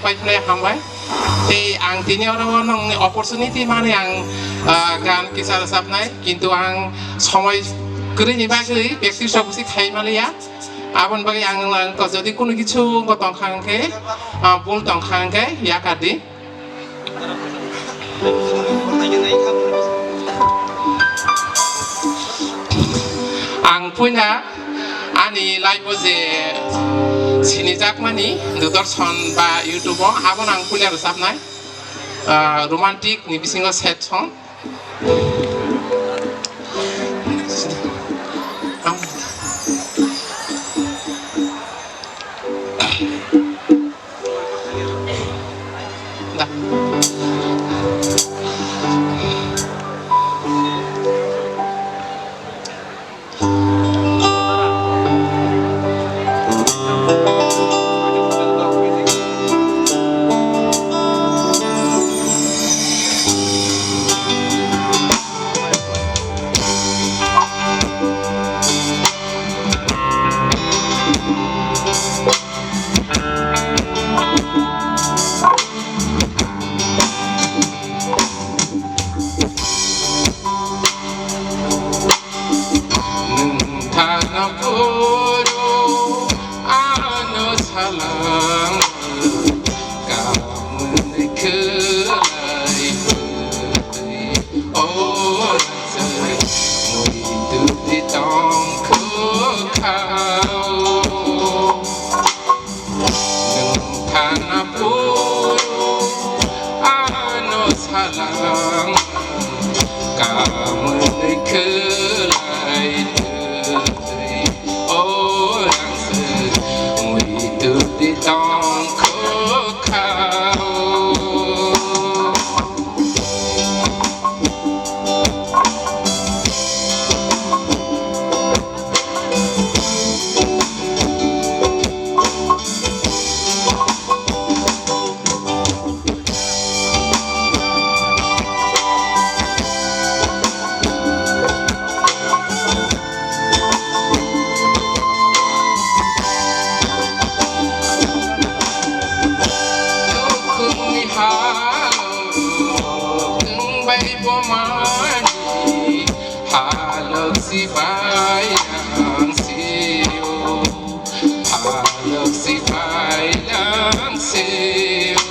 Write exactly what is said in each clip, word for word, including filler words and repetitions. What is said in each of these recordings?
Pai phunai hambai. Tei ang tini oro o nongni opportunity mani ang, ah, gan kisa rwchapnai, kintu ang somoi kwrwini bagwi practice rok bisi khai maliya. Aboni bagwi ang, ang jodi kunu kichu wngkha tongkha hwnkhe, ah, bul tongkha hwnkhe yakar di. Ang puila ani live o je sinijakmani Doordarshan ba YouTube o, abono ang puila rwchapnai, ah, romantic ni bisingo sad song. Nwng thana phuru ano salang, kamwi khwlai bwtwi, o rangchak mui tubdi tongkhu khao. Nwng thana phuru ano salang, kamwi khwlai twi, o rangchak mui tubdi tongkhu khao. Dukhuni halo wngbai bomani, halok sibai ang sio, halok sibai ang sio.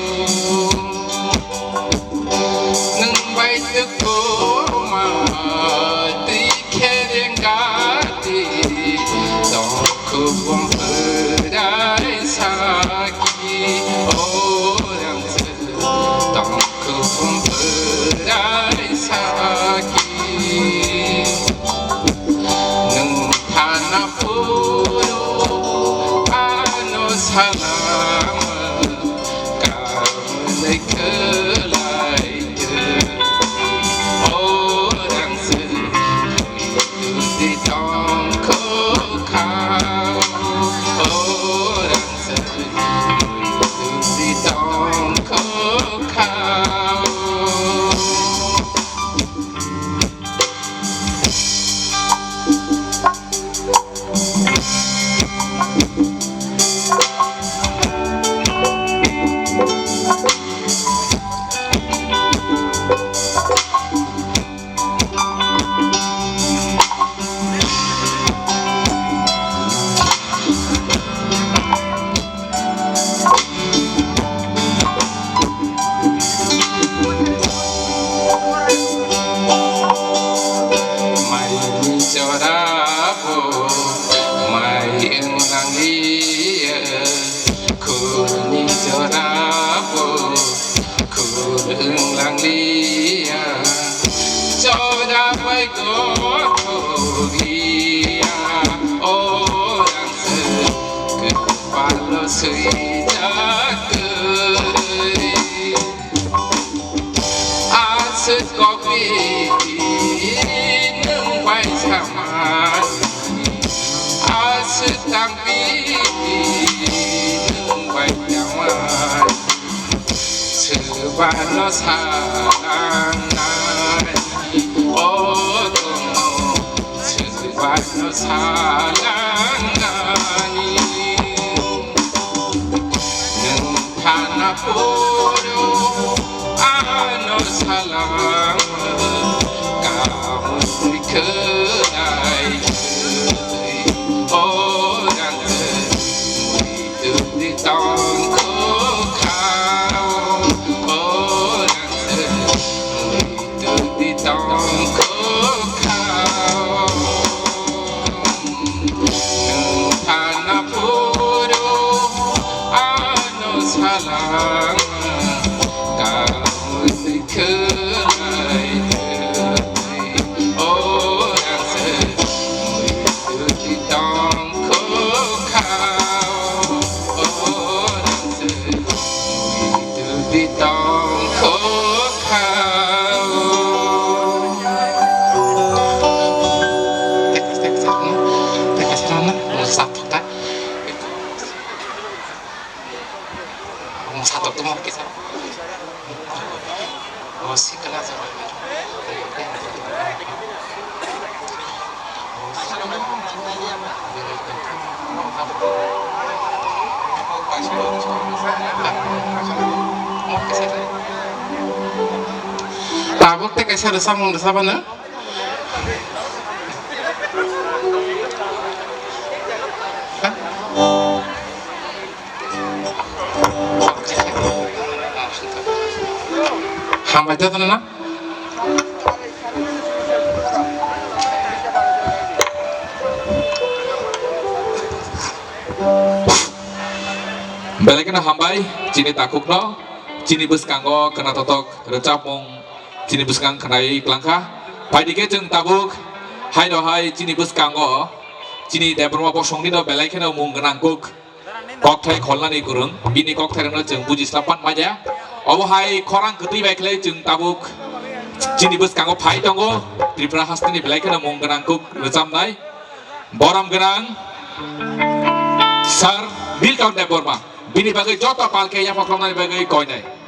Nwng bai tukuma twi khereng gati, tongkhu bom phurai saki, o rangchak tongkhu bom phurai saki. Nwng thana phuru ano salam, kamwi khwlai twi, o rangchak mui tubdi tongkhu khao, o rangchak mui tubdi tongkhu khao. Maini jorabo mai wng langliya, khulni jorabo khul wng langliya, jora bai gothok liya, o rangchak kwpalo swijak kwrwi. Aswk kokni nwng bai samani, aswk tangpini nwng bai tangmani, swbano salangnani, o tongmo swbano salangnani. Nwng thana Ano salam kamu khwlai o rang di tong kho khao o rang di tong kho khao. Thana puro ano salam kamu khwlai o rang di tong kho khao o rang di tong kho khao. Tek tek tek tek na tek tek na sa thok ta. Ang satok tu mo kisa. O si kala sa. Tabuk te kaisa rwchap mung rwchapano. Hambai tongthokno na? Belai kheno hambai chini takhukno, chini bwskango khwnathothok rwchapmung chini bwskang khwnaiwi klangkha. Phaidi khe chwng tabuk haino hai chini bwskango chini Debbarma bosongni no belai kheno mung gwnang kuk. Kokthai kholnani kwrwng, bini kokthairokno chwng buji slam pan manya. Obo hai khorang kwtwi bai khlai chwng tabuk chini bwskango phai tongo, Tripura hasteni belai kheno mung gwnang kuk rwchapnai. Borom gwnang Sir Milton Debbarma, bini bagwi joto palke yapha khlomnani bagwi koinai.